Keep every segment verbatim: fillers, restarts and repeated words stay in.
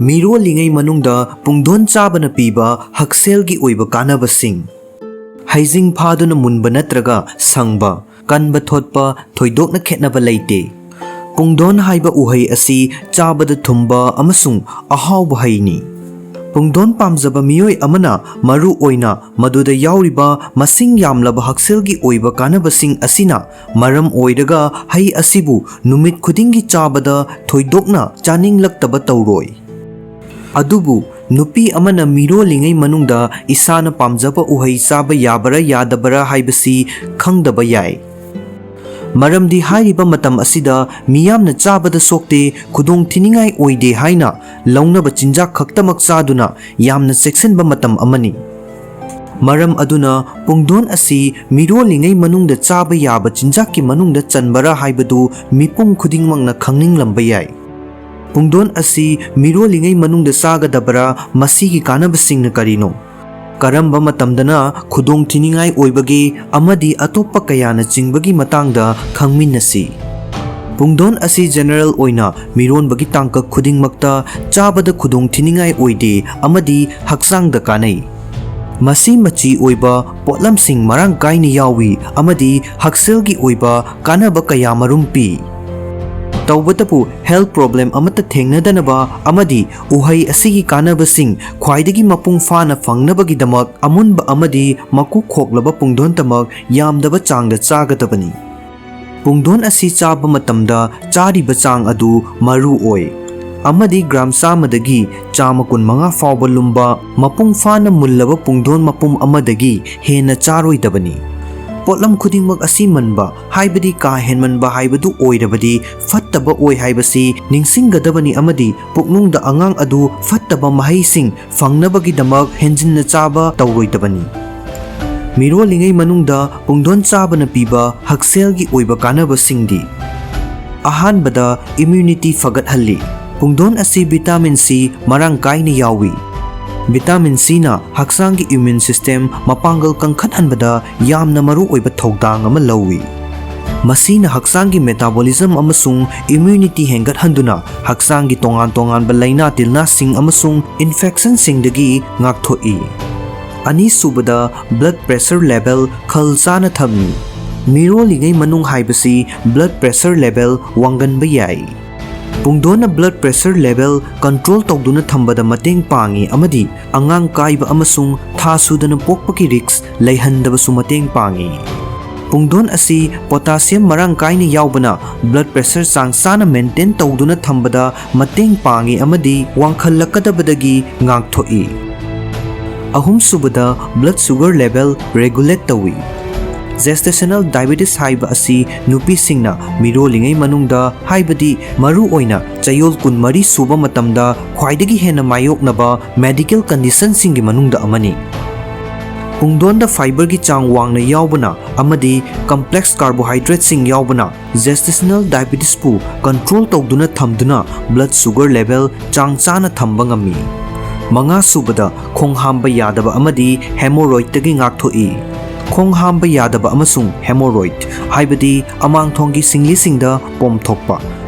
ꯃꯤꯔꯣꯜꯂꯤꯉꯩ ꯃꯅꯨꯡꯗ ꯄꯨꯡꯗꯣꯟ ꯆꯥꯕꯅ ꯄꯤꯕ ꯍꯛꯁꯦꯜꯒꯤ ꯑꯣꯏꯕ ꯀꯥꯟꯅꯕꯁꯤꯡ꯫ ꯍꯩꯖꯤꯡ ꯐꯥꯗꯨꯅ ꯃꯨꯟꯕ ꯅꯠꯇ꯭ꯔꯒ ꯁꯪꯕ, ꯀꯟꯕ ꯊꯣꯠꯄ ꯊꯣꯏꯗꯣꯛꯅ ꯈꯦꯠꯅꯕ ꯂꯩꯇꯦ꯫ ꯄꯨꯡꯗꯣꯟ ꯍꯥꯏꯕ ꯎꯍꯩ ꯑꯁꯤ ꯆꯥꯕꯗ ꯊꯨꯝꯕ ꯑꯃꯁꯨꯡ ꯑꯍꯥꯎꯕ ꯍꯩꯅꯤ꯫ ꯄꯨꯡꯗꯣꯟ ꯄꯥꯝꯖꯕ ꯃꯤꯑꯣꯏ ꯑꯃꯅ ꯃꯔꯨ ꯑꯣꯏꯅ ꯃꯗꯨꯗ ꯌꯥꯎꯔꯤꯕ ꯃꯁꯤꯡ ꯌꯥꯝꯂꯕ ꯍꯛꯁꯦꯜꯒꯤ ꯑꯣꯏꯕ ꯀꯥꯟꯅꯕꯁꯤꯡ ꯑꯁꯤꯅ ꯃꯔꯝ ꯑꯣꯏꯔꯒ ꯍꯩ ꯑꯁꯤꯕꯨ ꯅꯨꯃꯤꯠ ꯈꯨꯗꯤꯡꯒꯤ ꯆꯥꯕꯗ ꯊꯣꯏꯗꯣꯛꯅ ꯆꯥꯅꯤꯡꯂꯛꯇꯕ ꯇꯧꯔꯣꯏ꯫ ꯑꯗꯨꯕꯨ ꯅꯨꯄꯤ ꯑꯃꯅ ꯃꯤꯔꯣꯜꯂꯤꯉꯩ ꯃꯅꯨꯡꯗ ꯏꯁꯥꯅ ꯄꯥꯝꯖꯕ ꯎꯍꯩ ꯆꯥꯕ ꯌꯥꯕꯔꯥ ꯌꯥꯗꯕꯔꯥ ꯍꯥꯏꯕꯁꯤ ꯈꯪꯗꯕ ꯌꯥꯏ꯫ ꯃꯔꯝꯗꯤ ꯍꯥꯏꯔꯤꯕ ꯃꯇꯝ ꯑꯁꯤꯗ ꯃꯤꯌꯥꯝꯅ ꯆꯥꯕꯗ ꯁꯣꯛꯇꯦ, ꯈꯨꯗꯣꯡ ꯊꯤꯅꯤꯡꯉꯥꯏ ꯑꯣꯏꯗꯦ ꯍꯥꯏꯅ ꯂꯧꯅꯕ ꯆꯤꯟꯖꯥꯛ ꯈꯛꯇꯃꯛ ꯆꯥꯗꯨꯅ ꯌꯥꯝꯅ ꯆꯦꯛꯁꯤꯟꯕ ꯃꯇꯝ ꯑꯃꯅꯤ꯫ ꯃꯔꯝ ꯑꯗꯨꯅ ꯄꯨꯡꯗꯣꯟ ꯑꯁꯤ ꯃꯤꯔꯣꯜꯂꯤꯉꯩ ꯃꯅꯨꯡꯗ ꯆꯥꯕ ꯌꯥꯕ ꯆꯤꯟꯖꯥꯛꯀꯤ ꯃꯅꯨꯡꯗ ꯆꯟꯕꯔꯥ ꯍꯥꯏꯕꯗꯨ ꯃꯤꯄꯨꯝ ꯈꯨꯗꯤꯡꯃꯛꯅ ꯈꯪꯅꯤꯡꯂꯝꯕ ꯌꯥꯏ꯫ ꯄꯨꯡꯗꯣꯟ ꯑꯁꯤ ꯃꯤꯔꯣꯜꯂꯤꯉꯩ ꯃꯅꯨꯡꯗ ꯆꯥꯒꯗꯕꯔꯥ? ꯃꯁꯤꯒꯤ ꯀꯥꯟꯅꯕꯁꯤꯡꯅ ꯀꯔꯤꯅꯣ? ꯀꯔꯝꯕ ꯃꯇꯝꯗꯅ ꯈꯨꯗꯣꯡ ꯊꯤꯅꯤꯡꯉꯥꯏ ꯑꯣꯏꯕꯒꯦ? ꯑꯃꯗꯤ ꯑꯇꯣꯞꯄ ꯀꯌꯥꯅ ꯆꯤꯡꯕꯒꯤ ꯃꯇꯥꯡꯗ ꯈꯪꯃꯤꯟꯅꯁꯤ꯫ ꯄꯨꯡꯗꯣꯟ ꯑꯁꯤ ꯖꯦꯅꯔꯦꯜ ꯑꯣꯏꯅ ꯃꯤꯔꯣꯟꯕꯒꯤ ꯇꯥꯡꯀꯛ ꯈꯨꯗꯤꯡꯃꯛꯇ ꯆꯥꯕꯗ ꯈꯨꯗꯣꯡ ꯊꯤꯅꯤꯡꯉꯥꯏ ꯑꯣꯏꯗꯦ ꯑꯃꯗꯤ ꯍꯛꯆꯥꯡꯗ ꯀꯥꯟꯅꯩ꯫ ꯃꯁꯤ ꯃꯆꯤ ꯑꯣꯏꯕ ꯄꯣꯠꯂꯝꯁꯤꯡ ꯃꯔꯥꯡ ꯀꯥꯏꯅ ꯌꯥꯎꯏ ꯑꯃꯗꯤ ꯍꯛꯁꯦꯜꯒꯤ ꯑꯣꯏꯕ ꯀꯥꯟꯅꯕ ꯀꯌꯥ ꯃꯔꯨꯝ ꯄꯤ꯫ ꯇꯧꯕꯇꯕꯨ, ꯍꯦꯜꯊ ꯄ꯭ꯔꯣꯕ꯭ꯂꯦꯝ ꯑꯃꯠꯇ ꯊꯦꯡꯅꯗꯅꯕ ꯑꯃꯗꯤ ꯎꯍꯩ ꯑꯁꯤꯒꯤ ꯀꯥꯟꯅꯕꯁꯤꯡ ꯈ꯭ꯋꯥꯏꯗꯒꯤ ꯃꯄꯨꯡ ꯐꯥꯅ ꯐꯪꯅꯕꯒꯤꯗꯃꯛ ꯑꯃꯨꯟꯕ ꯑꯃꯗꯤ ꯃꯀꯨ ꯈꯣꯛꯂꯕ ꯄꯨꯡꯗꯣꯟꯇꯃꯛ ꯌꯥꯝꯗꯕ ꯆꯥꯡꯗ ꯆꯥꯒꯗꯕꯅꯤ꯫ ꯄꯨꯡꯗꯣꯟ ꯑꯁꯤ ꯆꯥꯕ ꯃꯇꯝꯗ ꯆꯥꯔꯤꯕ ꯆꯥꯡ ꯑꯗꯨ ꯃꯔꯨ ꯑꯣꯏ, ꯑꯃꯗꯤ ꯒ꯭ꯔꯥꯝ ꯆꯥꯝꯃꯗꯒꯤ ꯆꯥꯝꯃ ꯀꯨꯟꯃꯉꯥ ꯐꯥꯎꯕ ꯂꯨꯝꯕ ꯃꯄꯨꯡ ꯐꯥꯅ ꯃꯨꯜꯂꯕ ꯄꯨꯡꯗꯣꯟ ꯃꯄꯨꯝ ꯑꯃꯗꯒꯤ ꯍꯦꯟꯅ ꯆꯥꯔꯣꯏꯗꯕꯅꯤ꯫ ꯄꯣꯠꯂꯝ ꯈꯨꯗꯤꯡꯃꯛ ꯑꯁꯤ ꯃꯟꯕ, ꯍꯥꯏꯕꯗꯤ ꯀꯥ ꯍꯦꯟꯃꯟꯕ ꯍꯥꯏꯕꯗꯨ ꯑꯣꯏꯔꯕꯗꯤ ꯐꯠꯇꯕ ꯑꯣꯏ ꯍꯥꯏꯕꯁꯤ ꯅꯤꯡꯁꯤꯡꯒꯗꯕꯅꯤ ꯑꯃꯗꯤ ꯄꯨꯛꯅꯨꯡꯗ ꯑꯉꯥꯡ ꯑꯗꯨ ꯐꯠꯇꯕ ꯃꯍꯩꯁꯤꯡ ꯐꯪꯅꯕꯒꯤꯗꯃꯛ ꯍꯦꯟꯖꯤꯟꯅ ꯆꯥꯕ ꯇꯧꯔꯣꯏꯗꯕꯅꯤ꯫ ꯃꯤꯔꯣꯜꯂꯤꯉꯩ ꯃꯅꯨꯡꯗ ꯄꯨꯡꯗꯣꯟ ꯆꯥꯕꯅ ꯄꯤꯕ ꯍꯛꯁꯦꯜꯒꯤ ꯑꯣꯏꯕ ꯀꯥꯟꯅꯕꯁꯤꯡꯗꯤ: ꯑꯍꯥꯟꯕꯗ, ꯏꯝꯌꯨꯅꯤꯇꯤ ꯐꯒꯠꯍꯜꯂꯤ꯫ ꯄꯨꯡꯗꯣꯟ ꯑꯁꯤ ꯚꯤꯇꯥꯃꯤꯟ ꯁꯤ ꯃꯔꯥꯡ ꯀꯥꯏꯅ ꯌꯥꯎꯏ꯫ ꯚꯤꯇꯥꯃꯤꯟ ꯁꯤꯅ ꯍꯛꯆꯥꯡꯒꯤ ꯏꯝꯌꯨꯟ ꯁꯤꯁꯇꯦꯝ ꯃꯄꯥꯡꯒꯜ ꯀꯟꯈꯠꯍꯟꯕꯗ ꯌꯥꯝꯅ ꯃꯔꯨꯑꯣꯏꯕ ꯊꯧꯗꯥꯡ ꯑꯃ ꯂꯧꯏ꯫ ꯃꯁꯤꯅ ꯍꯛꯆꯥꯡꯒꯤ metabolism ꯑꯃꯁꯨꯡ immunity ꯍꯦꯟꯒꯠꯍꯟꯗꯨꯅ ꯍꯛꯆꯥꯡꯒꯤ ꯇꯣꯉꯥꯟ ꯇꯣꯉꯥꯟꯕ ꯂꯥꯏꯅꯥ ꯇꯤꯜꯅꯥꯁꯤꯡ ꯑꯃꯁꯨꯡ infectionꯁꯤꯡꯗꯒꯤ ꯉꯥꯛꯊꯣꯛꯏ꯫ ꯑꯅꯤꯁꯨꯕꯗ, blood pressure level ꯈꯜ ꯆꯥꯅ ꯊꯝꯃꯤ꯫ ꯃꯤꯔꯣꯜꯂꯤꯉꯩ ꯃꯅꯨꯡ ꯍꯥꯏꯕꯁꯤ blood pressure level ꯋꯥꯡꯒꯟꯕ ꯌꯥꯏ꯫ ꯄꯨꯡꯗꯣꯟꯅ blood pressure level control ꯇꯧꯗꯨꯅ ꯊꯝꯕꯗ ꯃꯇꯦꯡ ꯄꯥꯡꯏ ꯑꯃꯗꯤ ꯑꯉꯥꯡ ꯀꯥꯏꯕ ꯑꯃꯁꯨꯡ ꯊꯥ ꯁꯨꯗꯅ ꯄꯣꯛꯄꯒꯤ risk ꯂꯩꯍꯟꯗꯕꯁꯨ ꯃꯇꯦꯡ ꯄꯥꯡꯏ꯫ ꯄꯨꯡꯗꯣꯟ ꯑꯁꯤ potassium ꯃꯔꯥꯡ ꯀꯥꯏꯅ ꯌꯥꯎꯕꯅ blood pressure ꯆꯥꯡ ꯆꯥꯅ maintain ꯇꯧꯗꯨꯅ ꯊꯝꯕꯗ ꯃꯇꯦꯡ ꯄꯥꯡꯏ ꯑꯃꯗꯤ ꯋꯥꯡꯈꯠꯂꯛꯀꯗꯕꯗꯒꯤ ꯉꯥꯛꯊꯣꯛꯏ꯫ ꯑꯍꯨꯝꯁꯨꯕꯗ, blood sugar level regulate ꯇꯧꯏ꯫ Gestational diabetes ꯍꯥꯏꯕ ꯑꯁꯤ ꯅꯨꯄꯤꯁꯤꯡꯅ ꯃꯤꯔꯣꯜꯂꯤꯉꯩ ꯃꯅꯨꯡꯗ, ꯍꯥꯏꯕꯗꯤ ꯃꯔꯨ ꯑꯣꯏꯅ ꯆꯌꯣꯜ ꯀꯨꯟꯃꯔꯤ ꯁꯨꯕ ꯃꯇꯝꯗ ꯈ꯭ꯋꯥꯏꯗꯒꯤ ꯍꯦꯟꯅ ꯃꯥꯌꯣꯛꯅꯕ medical conditionꯁꯤꯡꯒꯤ ꯃꯅꯨꯡꯗ ꯑꯃꯅꯤ꯫ ꯄꯨꯡꯗꯣꯟꯗ fiberꯒꯤ ꯆꯥꯡ ꯋꯥꯡꯅ ꯌꯥꯎꯕꯅ ꯑꯃꯗꯤ complex carbohydrateꯁꯤꯡ ꯌꯥꯎꯕꯅ gestational diabetesꯄꯨ control ꯇꯧꯗꯨꯅ ꯊꯝꯗꯨꯅ blood sugar level ꯆꯥꯡ ꯆꯥꯅ ꯊꯝꯕ ꯉꯝꯃꯤ꯫ ꯃꯉꯥꯁꯨꯕꯗ, ꯈꯣꯡ ꯍꯥꯝꯕ ꯌꯥꯗꯕ ꯑꯃꯗꯤ hemorrhoidꯇꯒꯤ ꯉꯥꯛꯊꯣꯛꯏ꯫ ꯈꯣꯡ ꯍꯥꯝꯕ ꯌꯥꯗꯕ ꯑꯃꯁꯨꯡ hemorrhoid, ꯍꯥꯏꯕꯗꯤ ꯑꯃꯥꯡꯊꯣꯡꯒꯤ ꯁꯤꯡꯂꯤꯁꯤꯡꯗ ꯄꯣꯝꯊꯣꯛꯄ,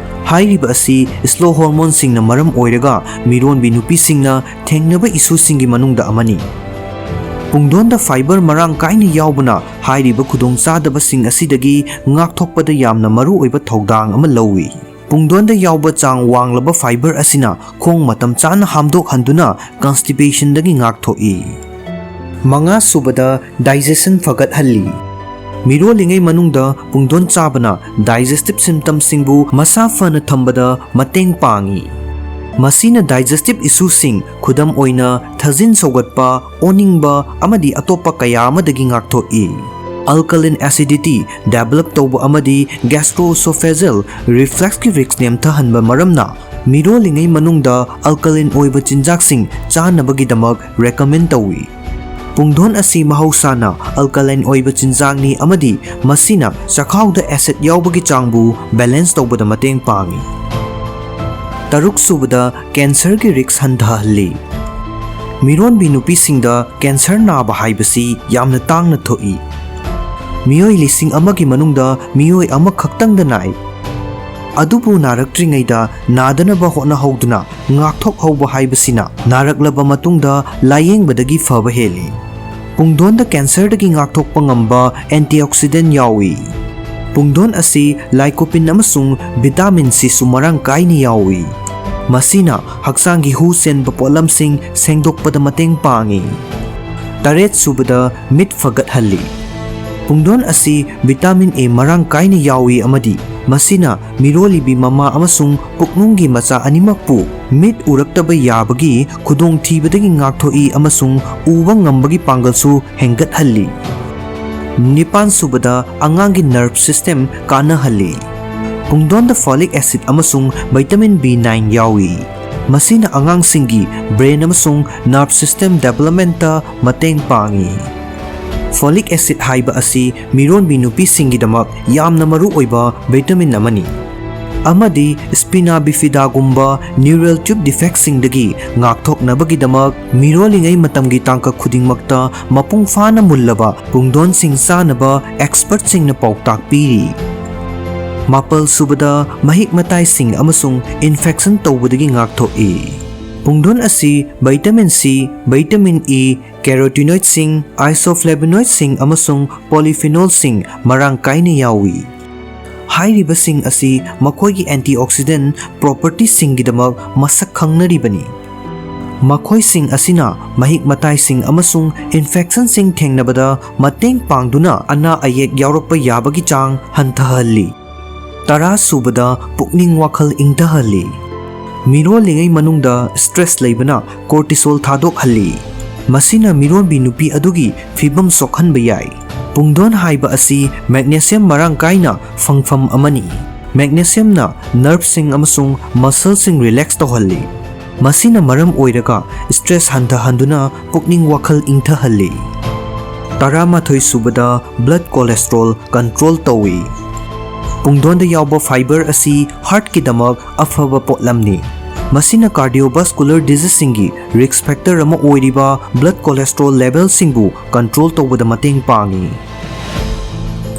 ꯍꯥꯏꯔꯤꯕ ꯑꯁꯤ slow hormoneꯁꯤꯡꯅ ꯃꯔꯝ ꯑꯣꯏꯔꯒ ꯃꯤꯔꯣꯟꯕꯤ ꯅꯨꯄꯤꯁꯤꯡꯅ ꯊꯦꯡꯅꯕ issueꯁꯤꯡꯒꯤ ꯃꯅꯨꯡꯗ ꯑꯃꯅꯤ꯫ ꯄꯨꯡꯗꯣꯟꯗ fiber ꯃꯔꯥꯡ ꯀꯥꯏꯅ ꯌꯥꯎꯕꯅ ꯍꯥꯏꯔꯤꯕ ꯈꯨꯗꯣꯡꯆꯥꯗꯕꯁꯤꯡ ꯑꯁꯤꯗꯒꯤ ꯉꯥꯛꯊꯣꯛꯄꯗ ꯌꯥꯝꯅ ꯃꯔꯨꯑꯣꯏꯕ ꯊꯧꯗꯥꯡ ꯑꯃ ꯂꯧꯏ꯫ ꯄꯨꯡꯗꯣꯟꯗ ꯌꯥꯎꯕ ꯆꯥꯡ ꯋꯥꯡꯂꯕ fiber ꯑꯁꯤꯅ ꯈꯣꯡ ꯃꯇꯝ ꯆꯥꯅ ꯍꯥꯝꯗꯣꯛꯍꯟꯗꯨꯅ constipationꯗꯒꯤ ꯉꯥꯛꯊꯣꯛꯏ꯫ ꯃꯉꯥꯁꯨꯕꯗ, digestion ꯐꯒꯠꯍꯜꯂꯤ꯫ ꯃꯤꯔꯣꯜꯂꯤꯉꯩ ꯃꯅꯨꯡꯗ ꯄꯨꯡꯗꯣꯟ ꯆꯥꯕꯅ digestive systemꯁꯤꯡꯕꯨ ꯃꯁꯥ ꯐꯅ ꯊꯝꯕꯗ ꯃꯇꯦꯡ ꯄꯥꯡꯏ꯫ ꯃꯁꯤꯅ digestive issueꯁꯤꯡ, ꯈꯨꯗꯝ ꯑꯣꯏꯅ ꯊꯥꯖꯤꯟ ꯁꯧꯒꯠꯄ, ꯑꯣꯅꯤꯡꯕ ꯑꯃꯗꯤ ꯑꯇꯣꯞꯄ ꯀꯌꯥ ꯑꯃꯗꯒꯤ ꯉꯥꯛꯊꯣꯛꯏ꯫ Alkaline acidity develop ꯇꯧꯕ ꯑꯃꯗꯤ gastroesophageal refluxꯀꯤ risk ꯅꯦꯝꯊꯍꯟꯕ ꯃꯔꯝꯅ ꯃꯤꯔꯣꯜꯂꯤꯉꯩ ꯃꯅꯨꯡꯗ alkaline ꯑꯣꯏꯕ ꯆꯤꯟꯖꯥꯛꯁꯤꯡ ꯆꯥꯅꯕꯒꯤꯗꯃꯛ recommend ꯇꯧꯏ꯫ ꯄꯨꯡꯗꯣꯟ ꯑꯁꯤ ꯃꯍꯧꯁꯥꯅ alkaline ꯑꯣꯏꯕ ꯆꯤꯟꯖꯥꯛꯅꯤ ꯑꯃꯗꯤ ꯃꯁꯤꯅ ꯆꯈꯥꯎꯗ acid ꯌꯥꯎꯕꯒꯤ ꯆꯥꯡꯕꯨ balance ꯇꯧꯕꯗ ꯃꯇꯦꯡ ꯄꯥꯡꯏ꯫ ꯇꯔꯨꯛꯁꯨꯕꯗ, cancerꯒꯤ risk ꯍꯟꯊꯍꯜꯂꯤ꯫ ꯃꯤꯔꯣꯟꯕꯤ ꯅꯨꯄꯤꯁꯤꯡꯗ cancer ꯅꯥꯕ ꯍꯥꯏꯕꯁꯤ ꯌꯥꯝꯅ ꯇꯥꯡꯅ ꯊꯣꯛꯏ꯫ ꯃꯤꯑꯣꯏ ꯂꯤꯁꯤꯡ ꯑꯃꯒꯤ ꯃꯅꯨꯡꯗ ꯃꯤꯑꯣꯏ ꯑꯃꯈꯛꯇꯪꯗ ꯅꯥꯏ꯫ ꯑꯗꯨꯕꯨ ꯅꯥꯔꯛꯇ꯭ꯔꯤꯉꯩꯗ ꯅꯥꯗꯅꯕ ꯍꯣꯠꯅꯍꯧꯗꯨꯅ ꯉꯥꯛꯊꯣꯛꯍꯧꯕ ꯍꯥꯏꯕꯁꯤꯅ ꯅꯥꯔꯛꯂꯕ ꯃꯇꯨꯡꯗ ꯂꯥꯌꯦꯡꯕꯗꯒꯤ ꯐꯕ ꯍꯦꯜꯂꯤ꯫ ꯄꯨꯡꯗꯣꯟꯗ ꯀꯦꯟꯁꯔꯗꯒꯤ ꯉꯥꯛꯊꯣꯛꯄ ꯉꯝꯕ antioxidant ꯌꯥꯎꯏ꯫ ꯄꯨꯡꯗꯣꯟ ꯑꯁꯤ lycopene ꯑꯃꯁꯨꯡ vitamin Cꯁꯨ ꯃꯔꯥꯡ ꯀꯥꯏꯅ ꯌꯥꯎꯏ꯫ ꯃꯁꯤꯅ ꯍꯛꯆꯥꯡꯒꯤ ꯍꯨ ꯆꯦꯟꯕ ꯄꯣꯠꯂꯝꯁꯤꯡ ꯁꯦꯡꯗꯣꯛꯄꯗ ꯃꯇꯦꯡ ꯄꯥꯡꯏ꯫ ꯇꯔꯦꯠ ꯁꯨꯕꯗ, ꯃꯤꯠ ꯐꯒꯠꯍꯜꯂꯤ꯫ ꯄꯨꯡꯗꯣꯟ ꯑꯁꯤ vitamin A ꯃꯔꯥꯡ ꯀꯥꯏꯅ ꯌꯥꯎꯏ ꯑꯃꯗꯤ ꯃꯁꯤꯅ ꯃꯤꯔꯣꯜꯂꯤꯕꯤ ꯃꯃꯥ ꯑꯃꯁꯨꯡ ꯄꯨꯛꯅꯨꯡꯒꯤ ꯃꯆꯥ ꯑꯅꯤꯃꯛꯄꯨ ꯃꯤꯠ ꯎꯔꯛꯇꯕ ꯌꯥꯕꯒꯤ ꯈꯨꯗꯣꯡꯊꯤꯕꯗꯒꯤ ꯉꯥꯛꯊꯣꯛꯏ ꯑꯃꯁꯨꯡ ꯎꯕ ꯉꯝꯕꯒꯤ ꯄꯥꯡꯒꯜꯁꯨ ꯍꯦꯟꯒꯠꯍꯜꯂꯤ꯫ ꯅꯤꯄꯥꯟ ꯁꯨꯕꯗ, ꯑꯉꯥꯡꯒꯤ nerve system ꯀꯥꯟꯅꯍꯜꯂꯤ꯫ ꯄꯨꯡꯗꯣꯟꯗ folic acid ꯑꯃꯁꯨꯡ vitamin B nine ꯌꯥꯎꯏ꯫ ꯃꯁꯤꯅ ꯑꯉꯥꯡꯁꯤꯡꯒꯤ brain ꯑꯃꯁꯨꯡ nerve system developmentꯇ ꯃꯇꯦꯡ ꯄꯥꯡꯏ꯫ Folic acid ꯍꯥꯏꯕ ꯑꯁꯤ ꯃꯤꯔꯣꯟꯕꯤ ꯅꯨꯄꯤꯁꯤꯡꯒꯤꯗꯃꯛ ꯌꯥꯝꯅ ꯃꯔꯨ ꯑꯣꯏꯕ vitamin ꯑꯃꯅꯤ, ꯑꯃꯗꯤ spina bifidaꯒꯨꯝꯕ neural tube defectꯁꯤꯡꯗꯒꯤ ꯉꯥꯛꯊꯣꯛꯅꯕꯒꯤꯗꯃꯛ ꯃꯤꯔꯣꯜꯂꯤꯉꯩ ꯃꯇꯝꯒꯤ ꯇꯥꯡꯀꯛ ꯈꯨꯗꯤꯡꯃꯛꯇ ꯃꯄꯨꯡ ꯐꯥꯅ ꯃꯨꯜꯂꯕ ꯄꯨꯡꯗꯣꯟꯁꯤꯡ ꯆꯥꯅꯕ expertꯁꯤꯡꯅ ꯄꯥꯎꯇꯥꯛ ꯄꯤꯔꯤ꯫ ꯃꯥꯄꯜ ꯁꯨꯕꯗ, ꯃꯍꯤꯛ ꯃꯇꯥꯏꯁꯤꯡ ꯑꯃꯁꯨꯡ infection ꯇꯧꯕꯗꯒꯤ ꯉꯥꯛꯊꯣꯛꯏ꯫ ꯄꯨꯡꯗꯣꯟ ꯑꯁꯤ vitamin C, vitamin E, carotenoidꯁꯤꯡ, isoflavonoidꯁꯤꯡ ꯑꯃꯁꯨꯡ polyphenolꯁꯤꯡ ꯃꯔꯥꯡ ꯀꯥꯏꯅ ꯌꯥꯎꯏ꯫ ꯍꯥꯏꯔꯤꯕꯁꯤꯡ ꯑꯁꯤ ꯃꯈꯣꯏꯒꯤ antioxidant propertyꯁꯤꯡꯒꯤꯗꯃꯛ ꯃꯁꯛ ꯈꯪꯅꯔꯤꯕꯅꯤ꯫ ꯃꯈꯣꯏꯁꯤꯡ ꯑꯁꯤꯅ ꯃꯍꯤꯛ ꯃꯇꯥꯏꯁꯤꯡ ꯑꯃꯁꯨꯡ infectionꯁꯤꯡ ꯊꯦꯡꯅꯕꯗ ꯃꯇꯦꯡ ꯄꯥꯡꯗꯨꯅ ꯑꯅꯥ ꯑꯌꯦꯛ ꯌꯥꯎꯔꯛꯄ ꯌꯥꯕꯒꯤ ꯆꯥꯡ ꯍꯟꯊꯍꯜꯂꯤ꯫ ꯇꯔꯥ ꯁꯨꯕꯗ, ꯄꯨꯛꯅꯤꯡ ꯋꯥꯈꯜ ꯏꯪꯊꯍꯜꯂꯤ꯫ ꯃꯤꯔꯣꯜꯂꯤꯉꯩ ꯃꯅꯨꯡꯗ stress ꯂꯩꯕꯅ cortisol ꯊꯥꯗꯣꯛꯍꯜꯂꯤ꯫ ꯃꯁꯤꯅ ꯃꯤꯔꯣꯟꯕꯤ ꯅꯨꯄꯤ ꯑꯗꯨꯒꯤ ꯐꯤꯕꯝ ꯁꯣꯛꯍꯟꯕ ꯌꯥꯏ꯫ ꯄꯨꯡꯗꯣꯟ ꯍꯥꯏꯕ ꯑꯁꯤ magnesium ꯃꯔꯥꯡ ꯀꯥꯏꯅ ꯐꯪꯐꯝ ꯑꯃꯅꯤ꯫ Magnesiumꯅ nerveꯁꯤꯡ ꯑꯃꯁꯨꯡ muscleꯁꯤꯡ relax ꯇꯧꯍꯜꯂꯤ꯫ ꯃꯁꯤꯅ ꯃꯔꯝ ꯑꯣꯏꯔꯒ stress ꯍꯟꯊꯍꯟꯗꯨꯅ ꯄꯨꯛꯅꯤꯡ ꯋꯥꯈꯜ ꯏꯪꯊꯍꯜꯂꯤ꯫ ꯇꯔꯥꯃꯥꯊꯣꯏ ꯁꯨꯕꯗ, blood cholesterol control ꯇꯧꯏ꯫ ꯄꯨꯡꯗꯣꯟꯗ ꯌꯥꯎꯕ fiber ꯑꯁꯤ heartꯀꯤꯗꯃꯛ ꯑꯐꯕ ꯄꯣꯠꯂꯝꯅꯤ꯫ ꯃꯁꯤꯅ cardiovascular diseaseꯁꯤꯡꯒꯤ risk factor ꯑꯃ ꯑꯣꯏꯔꯤꯕ blood cholesterol levelꯁꯤꯡꯕꯨ control ꯇꯧꯕꯗ ꯃꯇꯦꯡ ꯄꯥꯡꯏ꯫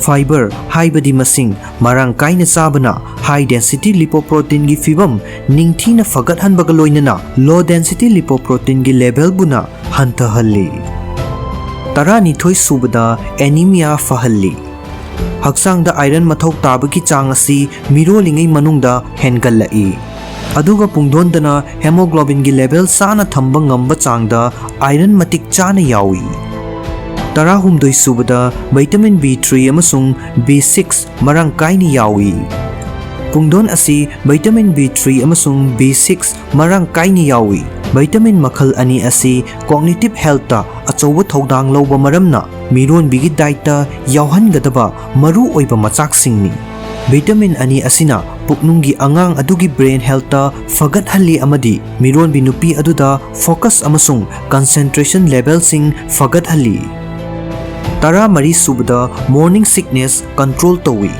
Fiber ꯍꯥꯏꯕꯗꯤ ꯃꯁꯤꯡ ꯃꯔꯥꯡ ꯀꯥꯏꯅ ꯆꯥꯕꯅ high density lipoproteinꯒꯤ ꯐꯤꯕꯝ ꯅꯤꯡꯊꯤꯅ ꯐꯒꯠꯍꯟꯕꯒ ꯂꯣꯏꯅꯅ low density lipoproteinꯒꯤ levelꯕꯨꯅ ꯍꯟꯊꯍꯜꯂꯤ꯫ ꯇꯔꯥꯅꯤꯊꯣꯏ ꯁꯨꯕꯗ anemia ꯐꯍꯜꯂꯤ꯫ ꯍꯛꯆꯥꯡꯗ iron ꯃꯊꯧ ꯇꯥꯕꯒꯤ ꯆꯥꯡ ꯑꯁꯤ ꯃꯤꯔꯣꯜꯂꯤꯉꯩ ꯃꯅꯨꯡꯗ ꯍꯦꯟꯒꯠꯂꯛꯏ꯫ ꯑꯗꯨꯒ ꯄꯨꯡꯗꯣꯟꯗꯅ hemoglobinꯒꯤ level ꯆꯥꯅ ꯊꯝꯕ ꯉꯝꯕ ꯆꯥꯡꯗ iron ꯃꯇꯤꯛ ꯆꯥꯅ ꯌꯥꯎꯏ꯫ ꯇꯔꯥꯍꯨꯝꯗꯣꯏ ꯁꯨꯕꯗ vitamin B three ꯑꯃꯁꯨꯡ B six ꯃꯔꯥꯡ ꯀꯥꯏꯅ ꯌꯥꯎꯏ꯫ ꯄꯨꯡꯗꯣꯟ ꯑꯁꯤ vitamin B three ꯑꯃꯁꯨꯡ B six ꯃꯔꯥꯡ ꯀꯥꯏꯅ ꯌꯥꯎꯏ꯫ Vitamin ꯃꯈꯜ ꯑꯅꯤ ꯑꯁꯤ cognitive healthꯇ ꯑꯆꯧꯕ ꯊꯧꯗꯥꯡ ꯂꯧꯕ ꯃꯔꯝꯅ ꯃꯤꯔꯣꯟꯕꯤꯒꯤ dietꯇ ꯌꯥꯎꯍꯟꯒꯗꯕ ꯃꯔꯨ ꯑꯣꯏꯕ ꯃꯆꯥꯛꯁꯤꯡꯅꯤ꯫ Vitamin ꯑꯅꯤ ꯑꯁꯤꯅ ꯄꯨꯛꯅꯨꯡꯒꯤ ꯑꯉꯥꯡ ꯑꯗꯨꯒꯤ brain healthꯇ ꯐꯒꯠꯍꯜꯂꯤ ꯑꯃꯗꯤ ꯃꯤꯔꯣꯟꯕꯤ ꯅꯨꯄꯤ ꯑꯗꯨꯗ focus ꯑꯃꯁꯨꯡ concentration levelꯁꯤꯡ ꯐꯒꯠꯍꯜꯂꯤ꯫ ꯇꯔꯥꯃꯔꯤ ꯁꯨꯕꯗ morning sickness control ꯇꯧꯏ꯫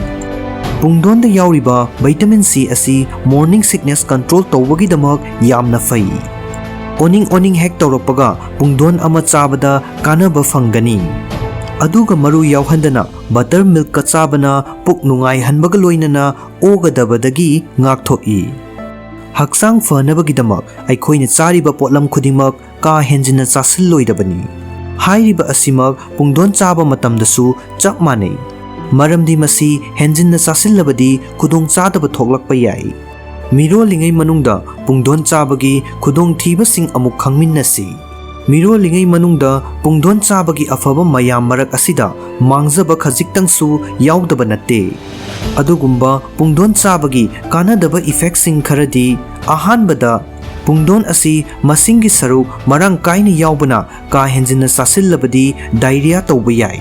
ꯄꯨꯡꯗꯣꯟꯗ ꯌꯥꯎꯔꯤꯕ vitamin C ꯑꯁꯤ morning sickness control ꯇꯧꯕꯒꯤꯗꯃꯛ ꯌꯥꯝꯅ ꯐꯩ꯫ ꯑꯣꯅꯤꯡ ꯑꯣꯅꯤꯡ ꯍꯦꯛ ꯇꯧꯔꯛꯄꯒ ꯄꯨꯡꯗꯣꯟ ꯑꯃ ꯆꯥꯕꯗ ꯀꯥꯟꯅꯕ ꯐꯪꯒꯅꯤ꯫ ꯑꯗꯨꯒ ꯃꯔꯨ ꯌꯥꯎꯍꯟꯗꯅ butter milkꯀ ꯆꯥꯕꯅ ꯄꯨꯛ ꯅꯨꯡꯉꯥꯏꯍꯟꯕꯒ ꯂꯣꯏꯅꯅ ꯑꯣꯒꯗꯕꯗꯒꯤ ꯉꯥꯛꯊꯣꯛꯏ꯫ ꯍꯛꯆꯥꯡ ꯐꯅꯕꯒꯤꯗꯃꯛ ꯑꯩꯈꯣꯏꯅ ꯆꯥꯔꯤꯕ ꯄꯣꯠꯂꯝ ꯈꯨꯗꯤꯡꯃꯛ ꯀꯥ ꯍꯦꯟꯖꯤꯟꯅ ꯆꯥꯁꯤꯜꯂꯣꯏꯗꯕꯅꯤ꯫ ꯍꯥꯏꯔꯤꯕ ꯑꯁꯤꯃꯛ ꯄꯨꯡꯗꯣꯟ ꯆꯥꯕ ꯃꯇꯝꯗꯁꯨ ꯆꯞ ꯃꯥꯟꯅꯩ꯫ ꯃꯔꯝꯗꯤ ꯃꯁꯤ ꯍꯦꯟꯖꯤꯟꯅ ꯆꯥꯁꯤꯜꯂꯕꯗꯤ ꯈꯨꯗꯣꯡꯆꯥꯗꯕ ꯊꯣꯛꯂꯛꯄ ꯌꯥꯏ꯫ ꯃꯤꯔꯣꯜꯂꯤꯉꯩ ꯃꯅꯨꯡꯗ ꯄꯨꯡꯗꯣꯟ ꯆꯥꯕꯒꯤ ꯈꯨꯗꯣꯡꯊꯤꯕꯁꯤꯡ ꯑꯃꯨꯛ ꯈꯪꯃꯤꯟꯅꯁꯤ꯫ ꯃꯤꯔꯣꯜꯂꯤꯉꯩ ꯃꯅꯨꯡꯗ ꯄꯨꯡꯗꯣꯟ ꯆꯥꯕꯒꯤ ꯑꯐꯕ ꯃꯌꯥꯝ ꯃꯔꯛ ꯑꯁꯤꯗ ꯃꯥꯡꯖꯕ ꯈꯖꯤꯛꯇꯪꯁꯨ ꯌꯥꯎꯗꯕ ꯅꯠꯇꯦ꯫ ꯑꯗꯨꯒꯨꯝꯕ ꯄꯨꯡꯗꯣꯟ ꯆꯥꯕꯒꯤ ꯀꯥꯟꯅꯗꯕ effectꯁꯤꯡ ꯈꯔꯗꯤ, ꯑꯍꯥꯟꯕꯗ, ꯄꯨꯡꯗꯣꯟ ꯑꯁꯤ ꯃꯁꯤꯡꯒꯤ ꯁꯔꯨꯛ ꯃꯔꯥꯡ ꯀꯥꯏꯅ ꯌꯥꯎꯕꯅ ꯀꯥ ꯍꯦꯟꯖꯤꯟꯅ ꯆꯥꯁꯤꯜꯂꯕꯗꯤ diarrhea ꯇꯧꯕ ꯌꯥꯏ꯫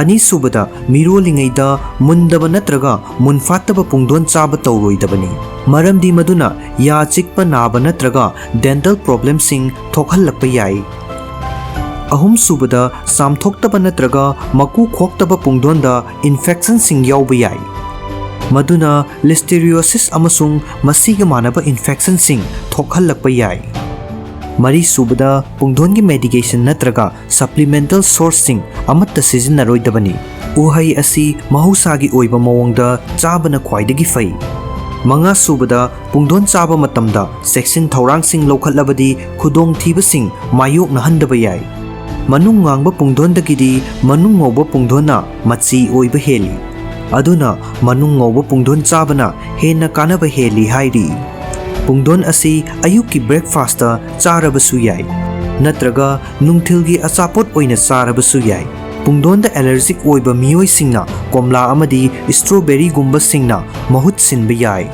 ꯑꯅꯤꯁꯨꯕꯗ, ꯃꯤꯔꯣꯜꯂꯤꯉꯩꯗ ꯃꯨꯟꯗꯕ ꯅꯠꯇ꯭ꯔꯒ ꯃꯨꯟꯐꯥꯠꯇꯕ ꯄꯨꯡꯗꯣꯟ ꯆꯥꯕ ꯇꯧꯔꯣꯏꯗꯕꯅꯤ, ꯃꯔꯝꯗꯤ ꯃꯗꯨꯅ ꯌꯥ ꯆꯤꯛꯄ ꯅꯥꯕ ꯅꯠꯇ꯭ꯔꯒ dental problemꯁꯤꯡ ꯊꯣꯛꯍꯜꯂꯛꯄ ꯌꯥꯏ꯫ ꯑꯍꯨꯝꯁꯨꯕꯗ, ꯆꯥꯝꯊꯣꯛꯇꯕ ꯅꯠꯇ꯭ꯔꯒ ꯃꯀꯨ ꯈꯣꯛꯇꯕ ꯄꯨꯡꯗꯣꯟꯗ infectionꯁꯤꯡ ꯌꯥꯎꯕ ꯌꯥꯏ, ꯃꯗꯨꯅ listeriosis ꯑꯃꯁꯨꯡ ꯃꯁꯤꯒ ꯃꯥꯟꯅꯕ infectionꯁꯤꯡ ꯊꯣꯛꯍꯜꯂꯛꯄ ꯌꯥꯏ꯫ ꯃꯔꯤꯁꯨꯕꯗ, ꯄꯨꯡꯗꯣꯟꯒꯤ medication ꯅꯠꯇ꯭ꯔꯒ supplemental sourceꯁꯤꯡ ꯑꯃꯠꯇ ꯁꯤꯖꯤꯟꯅꯔꯣꯏꯗꯕꯅꯤ, ꯎꯍꯩ ꯑꯁꯤ ꯃꯍꯧꯁꯥꯒꯤ ꯑꯣꯏꯕ ꯃꯑꯣꯡꯗ ꯆꯥꯕꯅ ꯈ꯭ꯋꯥꯏꯗꯒꯤ ꯐꯩ꯫ ꯃꯉꯥꯁꯨꯕꯗ, ꯄꯨꯡꯗꯣꯟ ꯆꯥꯕ ꯃꯇꯝꯗ ꯆꯦꯛꯁꯤꯟ ꯊꯧꯔꯥꯡꯁꯤꯡ ꯂꯧꯈꯠꯂꯕꯗꯤ ꯈꯨꯗꯣꯡꯊꯤꯕꯁꯤꯡ ꯃꯥꯌꯣꯛꯅꯍꯟꯗꯕ ꯌꯥꯏ꯫ ꯃꯅꯨꯡ ꯉꯥꯡꯕ ꯄꯨꯡꯗꯣꯟꯗꯒꯤꯗꯤ ꯃꯅꯨꯡ ꯉꯧꯕ ꯄꯨꯡꯗꯣꯟꯅ ꯃꯆꯤ ꯑꯣꯏꯕ ꯍꯦꯜꯂꯤ꯫ ꯑꯗꯨꯅ ꯃꯅꯨꯡ ꯉꯧꯕ ꯄꯨꯡꯗꯣꯟ ꯆꯥꯕꯅ ꯍꯦꯟꯅ ꯀꯥꯟꯅꯕ ꯍꯦꯜꯂꯤ ꯍꯥꯏꯔꯤ꯫ ꯄꯨꯡꯗꯣꯟ ꯑꯁꯤ ꯑꯌꯨꯛꯀꯤ breakfastꯇ ꯆꯥꯔꯕꯁꯨ ꯌꯥꯏ, ꯅꯠꯇ꯭ꯔꯒ ꯅꯨꯡꯊꯤꯜꯒꯤ ꯑꯆꯥꯄꯣꯠ ꯑꯣꯏꯅ ꯆꯥꯔꯕꯁꯨ ꯌꯥꯏ꯫ ꯄꯨꯡꯗꯣꯟꯗ allergic ꯑꯣꯏꯕ ꯃꯤꯑꯣꯏꯁꯤꯡꯅ ꯀꯣꯝꯂꯥ ꯑꯃꯗꯤ strawberryꯒꯨꯝꯕꯁꯤꯡꯅ ꯃꯍꯨꯠ ꯁꯤꯟꯕ ꯌꯥꯏ꯫